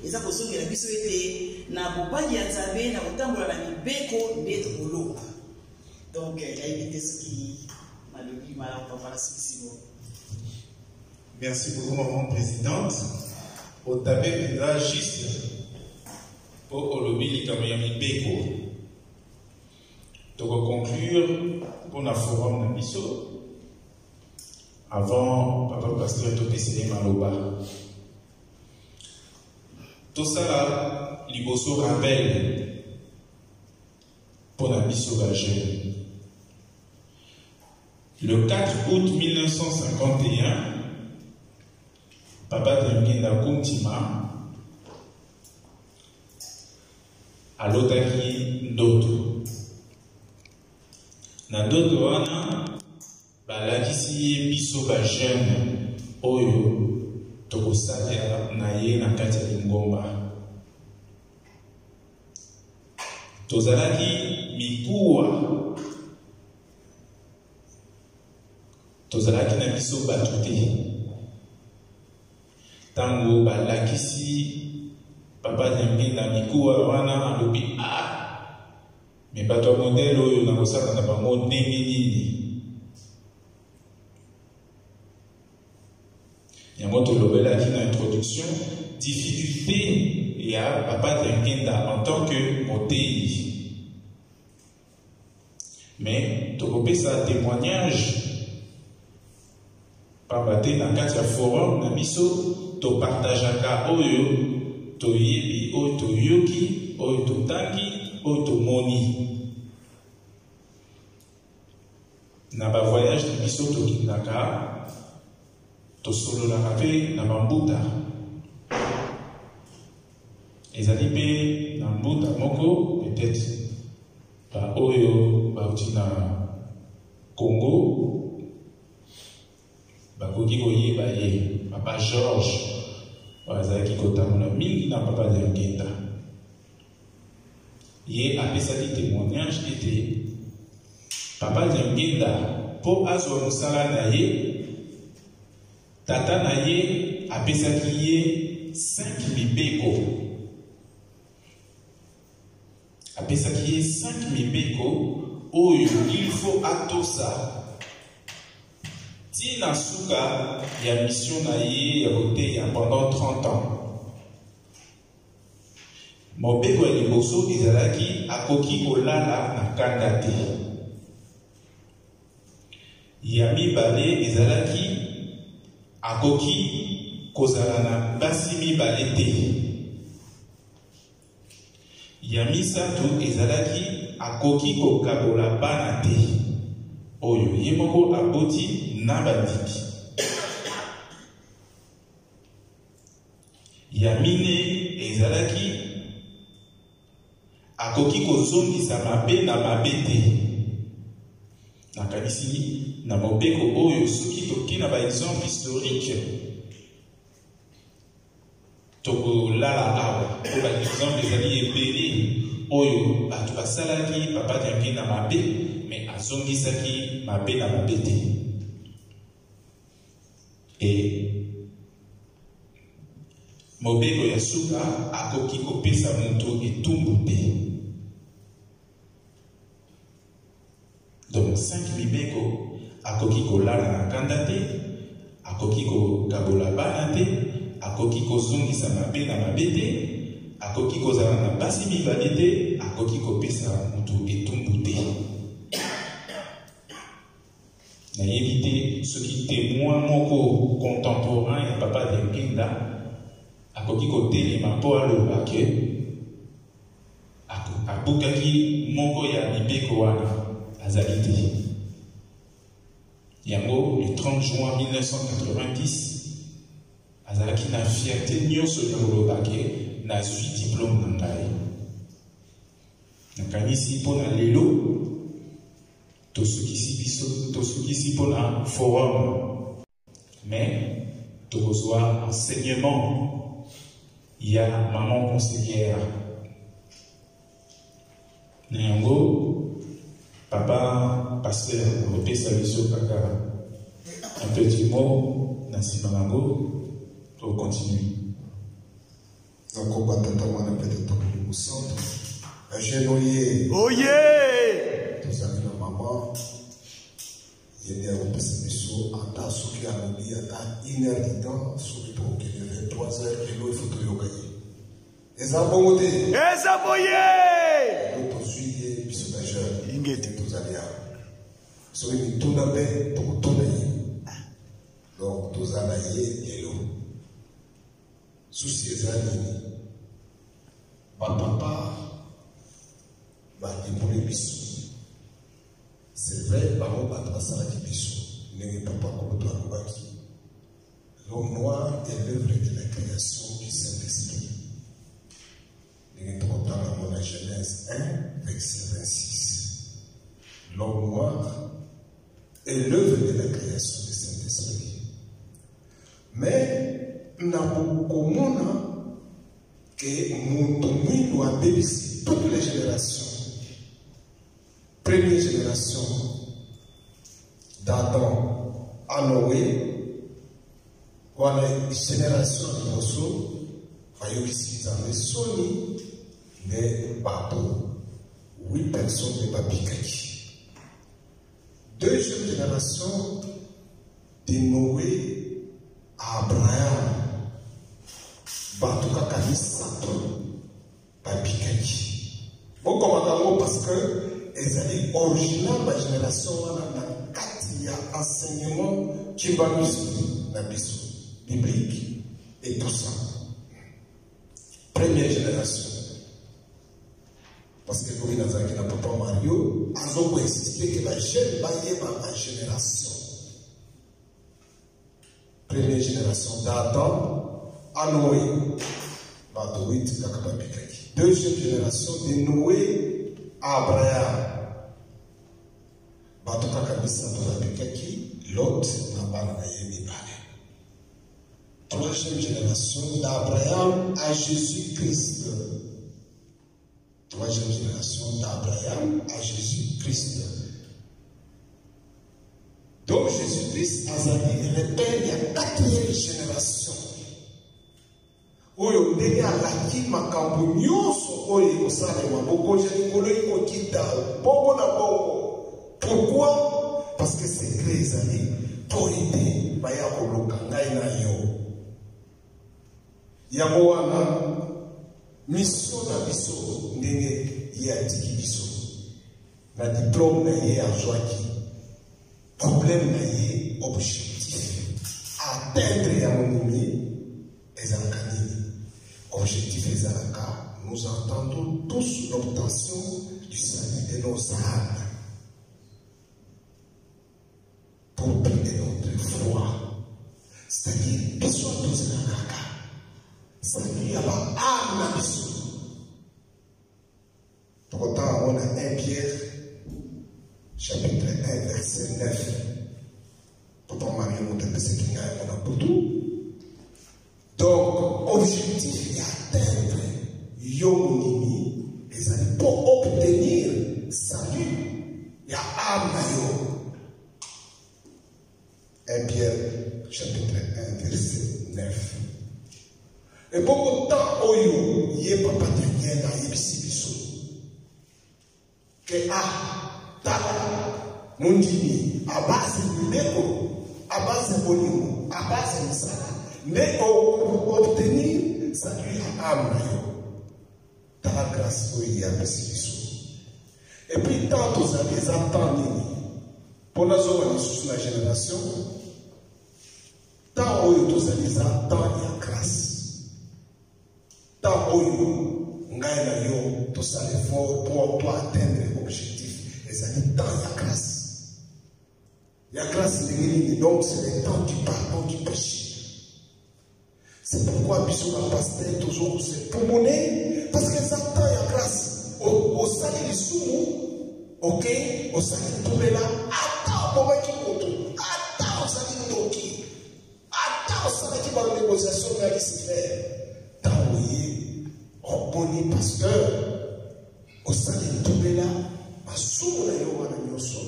Eza kozongela biso ete na bobangi ya Nzambe, na kotambola na mibeko nde tokolonga. Donc nayebi te soki nalobi malamu, papa, nasukisi bo. Merci beaucoup, maman présidente. Otape mpenza juste mpo olobi likambo ya mibeko. Tokoconclure mpona forum na biso avant papa pasteur topesa ye maloba. Tosala liboso rappel mpona biso bajeune. Le 4 août 1951, Papa Diangienda Kuntima alotaki ndoto. Na ndoto wana balakisi ye biso ba jeune oyo tokosalela na ye na kati ya lingomba. Tozalaki mikuwa, tozalaki na biso bato te. Ntango balakisi Papa Diangienda mikuwa wana, alobi: ah, me bato ya modele oyo nakosala na bango ndenge nini? Yango tolobelaki na introduction, difficulté ya Papa Diangienda en tant que moteyi. Mais tokopesa témoignage pamba te na kati ya forum na biso topartageaka oyo toyebi, oyo toyoki, oyo totangi, oyo tomoni. Na bavoyage na biso tokendaka, tosololaka mpe na bambuta. Ezali mpe na mbuta moko, peut-être baoyo bauti na Congo bakoki koyeba ye, Papa George, oyo azalaki kotambola mingi na Papa Diangienda. Ye apesaki témoignage ete Papa Diangienda, mpo azwa mosala na ye, tata na ye apesaki ye 5 mibeko. Apesaki ye 5 mibeko oyo il faut atosa tina suka ya mission na ye ya koteya pendant 30 ans. Mobeko ya liboso ezalaki: akoki kolala na kanda te. Ya mibale ezalaki: akoki kozala na basi mibale te. Ya misato ezalaki: akoki kokabola bana te oyo ye moko aboti na bandimi. Ya mine ezalaki: akoki kozongisa mabe na mabe te. Nakanisi na mobeko oyo, soki toke na baexemple historique, tokolala awa, mpo baexemple ezali ebele oyo bato basalaki Papa Diangienda mabe, me azongisaki mabe na mabe te. E mobeko ya suka, akoki kopesa moto etumbu te. Donc 5 mibeko: akoki kolala na kanda te, akoki kokabola bana te, akoki kozongisa mabe na mabe te, akoki kozala na basi mibale te, akoki kopesa moto etumbu te. Nayebi te soki témoin moko contemporain ya Papa Diangienda akoki kotelema mpo aloba ke abukaki moko ya mibeko wana. Azali te. Yango le 30 juin 1990 azalaki na fierté nyonso ya koloba ke nazwi diplôme na ngai. Nakanisi mpo na lelo tosukisi biso, tosukisi mpo na forum, mais tokozwa enseignement ya maman conseillère. Na yango papa pasteur akopesa biso kaka un petit mot, na nsima nango tokontinue. Na nkombo ya Tata, Mwana mpe Tata Molimo Santu. Eugène oye. Oye! Tozali na mama ye nde akopesa biso ata soki alobi ata une heure du temps, soki tokokende 23 heures lelo, ifo toyoka ye. Eza bongo te? Eza boye! Lelo tozwi ye, biso na jeune. Ingete. Tozali awa, soki mituna mpe tokotuna ye. Donc toza na ye lelo. Susi eza nini? Bapapa bademboli biso, c'est vrai. Bango bato basalaki biso, ndenge papa Koloto alobaki: l'homme noir est l'œuvre de la création du Saint-Esprit, ndenge tokotanga yango na Genèse 1 verset 26. L'homme noir est l'œuvre de la création du Saint-Esprit, mais na bokomona ke moto mwindu abebisi toutes les générations. Première génération, d'Adam à Noé, wana génération ya liboso, bayokisi Nzambe soni, nde bato 8 personnes nde babikaki. Deuxième génération, de Noé à Abraham, bato kaka misato babikaki. Bokomaka yango parce que ezali original, bagénération wana na kati ya enseignement kimbanguiste na biso, biblique et tout ça. Première génération, parce que lobi nazalaki na papa Mario, azokoinsiste ke bajeune bayeba bagénération. Première génération, d'Adam à Noé, bato 8 kaka babikaki. Deuxième génération, de Noé à Abraham, bato kaka misato babikaki, Lot na bana na ye mibale. Troisième génération, d'Abraham à Jésus-Christ, troisième génération, d'Abraham à Jésus-Christ. Donc Jésus-Christ azali repère ya quatrième génération, oyo ndenge alaki makambo nyonso oyo ekosalema, bokonzi ya likolo ekokita bongo na bongo. Pourquoi? Parce que secret ezali mpo ete baya koluka ngai na yo. Yango wana mission na biso, ndenge ye atiki biso na diplôme na ye azwaki, problème na ye, objectif atteindre ya monimi ezalaka nini? Objectif ezalaka: nous attendons tous l'obtention du salut de nos âmes pour but de notre foi. C'est-à-dire biso tozela kaka salut ya baâme na biso. Tokotanga yango na 1 Pierre chapitre 1 verset 9. Papa Mario moto apesaki ngai yango na butu. Donc objectif ya atteindre yo monimi ezali mpo obtenir salut ya âme na yo. 1 Pierre chapitre 1 verset 9. Ebongo temps oyo ye papa Daniel ayebisi biso ke a tala, mondimi à base mibeko, à base bolingo, à base misala nde obtenir salut ya âme na yo. Tala grâce oyo ye apesi biso. Et puis temps tozali eza temps nini? Mpo nazonga lisusu na génération, temps oyo tozali eza temps ya grâce. Temps oyo ngai na yo tosala effort mpo to atteindre objectif ezali temps ya grâce. Ya grâce ndenge nini? Donc c'est le temps du pardon du péché. C'est pourquoi biso bapasteur tozokose pumone, parce que eza temps ya grâce. Osali lisumu, ok, osali ntubela, ata obomaki moto, ata ozali ndoki, ata osalaki banégociation na Lucifer, ntango ye oboni pasteur, osali ntubela, masumu na yo wana nyonso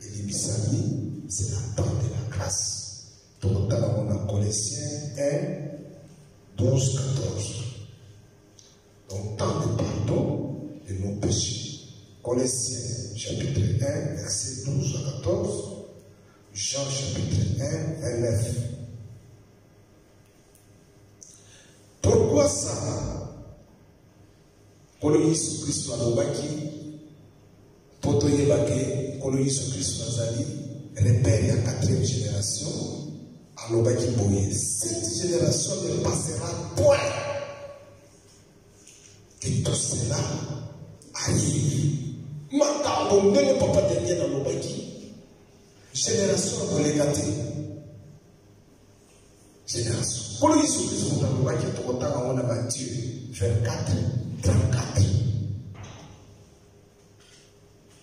elibisami. C'est la temps de la grâce. Tokotala ngo na Colossiens 1 12 14. Colossiens chapitre 1 verset 12 à 14, Jean chapitre 1 29. Pourquoi ça? Nkolo Yesu Kristo alobaki mpo toyeba ke Nkolo Yesu Kristo azali repère ya quatrième génération. Alobaki boye, cette génération ne passera point que tout cela arrive. Makambo ndenge papa Daniel alobaki, génération akoleka te. Génération. Nkolo Yesu Kristo moto alobaki, tokotanga yango na Matthieu 24 34.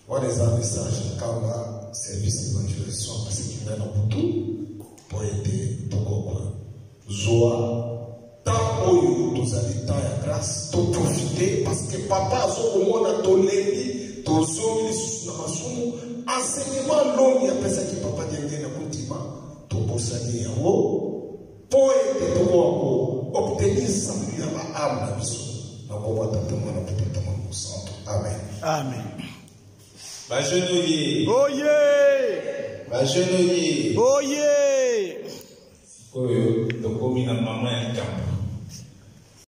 Wana eza message nkamba service evangelisation apesaki ngai na butu mpo ete tokoka zwa temps oyo tozali temps ya grâce, toprofite parce que papa azokomona tolembi, tozongi lisusu na masumu. Enseignement longi apesaki papa Diangienda na kondima, tobosani yango mpo ete tokoka koobtenir salut ya baame na biso. Na kombo ya Tata, Mwana mpe Tata Molimo Santo. Amen. Amen. Bajeune oye! Oye! Bajeune oye! Oye! Sikoyo tokomi na mama ya likambo.